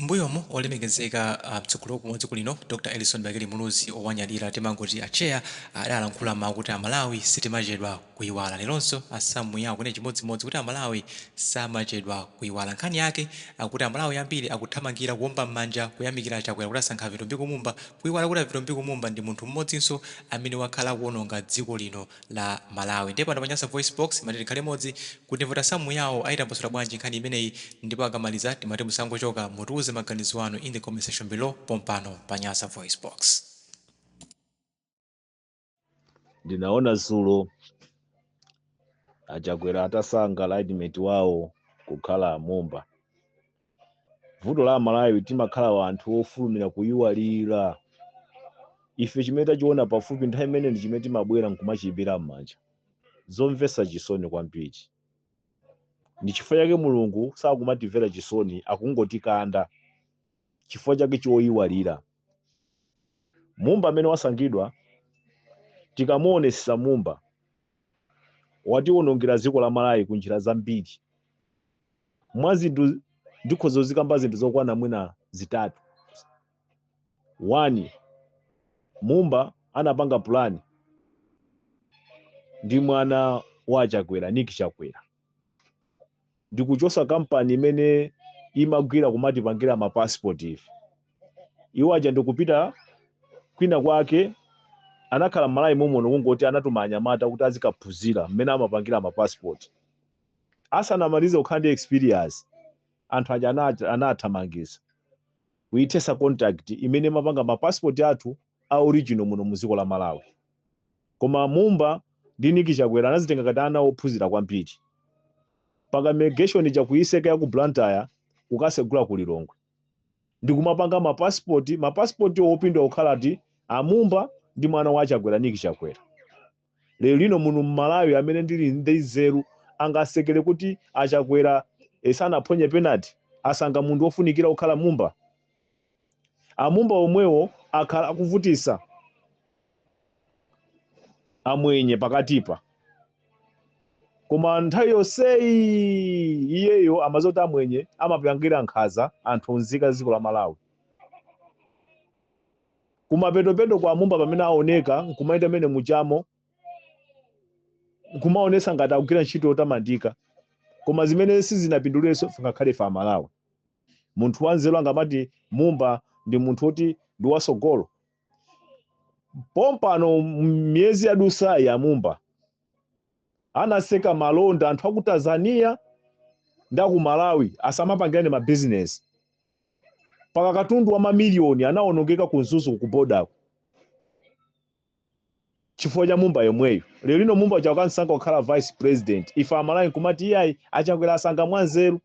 M'mbuyomu olemekezeka mtsogoleri wa dziko lino Dr Ellison Bakili Muluzi owanyadira timangoti a Chair adalankhula mawu kuti Amalawi sitimachedwa kuiwala. Leronso a Sam Muyao akunena chimodzimodzi kuti Amalawi samachedwa kuiwala. Nkhani yake akuti Amalawi ambiri akuthamangira kuomba m'manja kuyamikira a Chakwera kuti asankha Vitumbiko Mumba kuiwala kuti a Vitumbiko Mumba ndi munthu mmodzinso amene wakhala akuononga dziko lino la Malawi. Ndiye pano pa Nyasa VoiceBox timati tikhale limodzi kuti timve kuti a Sam Muyao ayitambasula bwanji nkhani imeneyi ndipo akamaliza timati musangochoka mutiuze maganizo anu in the comment section below pompano pa Nyasa VoiceBox. Ndinaona dzulo aChakwera atasankha running mate wawo kukhala Mumba. Vuto la Malawi, timakhala anthu ofulumira kuyiwalira. Ife chimene tachiona pafupi nthawi imene ndi chimene timabwera nkumachiyimbira m'manja. Zomvetsa chisoni kwambiri. Ndi chifukwa chake Mulungu sakumatimvera chisoni, akungotikanda chifukwa chake choyiwalira. Mumba amene wasankhidwa, tikamuonesesa Mumba watiwonongera dziko la Malawi ku njira zambiri. Mwa zinthu ndikhoza kuzikamba zinthu zokwana mwina zitatu. 1, Mumba anapanga plan ndi mwana wa Chakwera, Nick Chakwera, ndikuchosa kampani imene imagwira kumatipangira mapasipoti ife. Iwo aja ndikupita kwina kwake, anakhala m'Malawi momuno, kungoti anatuma anyamata kuti azikaphunzira mmene amapangira mapasipoti. Asanamalize kukhala ndi experience, anthu aja anathamangisa, kuyithesa contract imene imapanga mapasipoti athu a original muno mu dziko la Malawi. Koma Mumba ndi Nick Chakwera anazitenga ngati ana ophunzira kwambiri, paka migration ija kuyiseka ya ku Blantyre, kukasegula ku Lilongwe ndikumapanga mapasipoti. Mapasipoti opindwa kukhala ti amumba ndi mwana wa Chakwera, Nick Chakwera. Lero lino muno mMalawi amene ndili ndi nzeru angasekere kuti aChakwera sanaphonye penalty, asankha munthu wofunikira kukhala Mumba. Amumba omwewo akhala akuvutisa amwenye pakatipa, koma nthawi yonseyi iyeyo amazoti amwenye amapangira nkhanza anthu nzika dziko la Malawi. Kumapetopeto kwa Mumba pamene aoneka nkumaita mene muchamo, nkumaonesa ngati akugwira ntchito yotamandika, koma zimene sizinapindulirenso ngakhale ife Amalawi. Munthu wanzeru angamati Mumba ndi munthu woti ndi wasogolo? Pompano miyezi yadusayi amumba anaseka malonda anthu aku Tanzania ndi aku Malawi asamapangirane mabizinesi. Paka katundu wa mamiliyoni anawonongeka ku Mzuzu ku bodako chifukwa cha Mumba yomweyo. Lero lino Mumba chakansankha kukhala vice president, ife Amalawi nkumati iyayi, aChakwera asankha mwanzeru.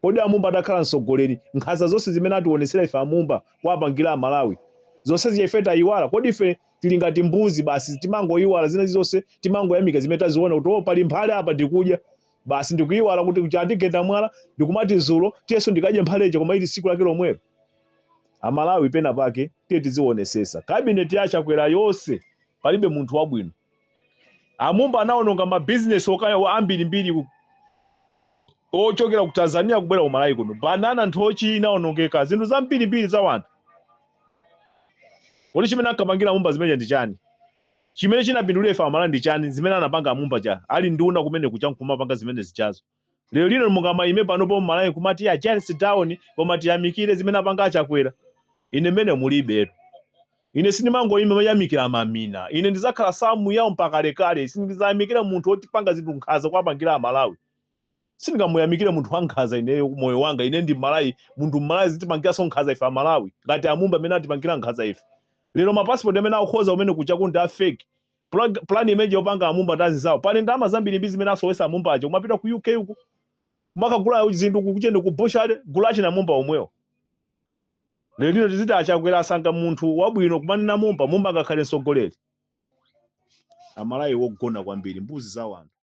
Kodi amumba adakhala mtsogoleri, nkhanza zonse zimene ationesera ife amumba kuwapangira Amalawi, zonse zija ife tayiwala? Kodi ife tili ngati mbuzi basi, timangoyiwala zina zonse, timangoyamika zimene taziona kuti oh, pali mphale apa, ndikudya basi, ndikuyiwala kuti chandigenda mwala, ndikumati zulo tiyeso ndikadye mphaleje, koma ili siku lake lomwelo? Amalawi pena pake tiye tizionesesa. Kabineti ya Chakwera yonse palibe munthu wabwino. Amumba anawononga mabizinesi okaya ambirimbiri ochokera ku Tanzania kubwera ku Malawi kuno. Banana, nthochi inawonongeka, zinthu zambirimbiri za wanthu. Kodi chimene ankapangira Mumba zimene ndi chani? Chimene chinapindulira ife Amalawi ndi chani zimene anapanga Mumba cha ali nduna kumene kucha nkumapanga zimene zichazo? Lero lino mungamayime panopo mMalawi kumati ya jealous down, koma tiyamikire zimene apanga aChakwera? Ine mmene mulibetu, ine sindimangoyima mayamikira mamina. Ine ndizakhala Samu yawo mpaka lekale. Sindizayamikira munthu wotipanga zinthu nkhanza kuwapangira Amalawi. Sindingamuyamikire munthu wankhanza ineyo moyo wanga. Ine ndi Mmalawi. Munthu Mmalawi zitipangiranso nkhanza ife Amalawi ngati amumba amene atipangira nkhanza ife. Lero mapasipoti amene akukhoza kumene kucha kuti a fake, plan imene yopanga amumba ndi azinzawo, pali ndalama zambirimbiri zimene asowesa amumba aja kumapita ku UK uku kumakagula zinthu kuchende ku bushale gulu achina Mumba omwewo. Lero lino tiziti aChakwera asankha munthu wabwino, kumanena Mumba? Mumba ngakhale mtsogoleri? Amalawi wogona kwambiri, mbuzi za wanthu.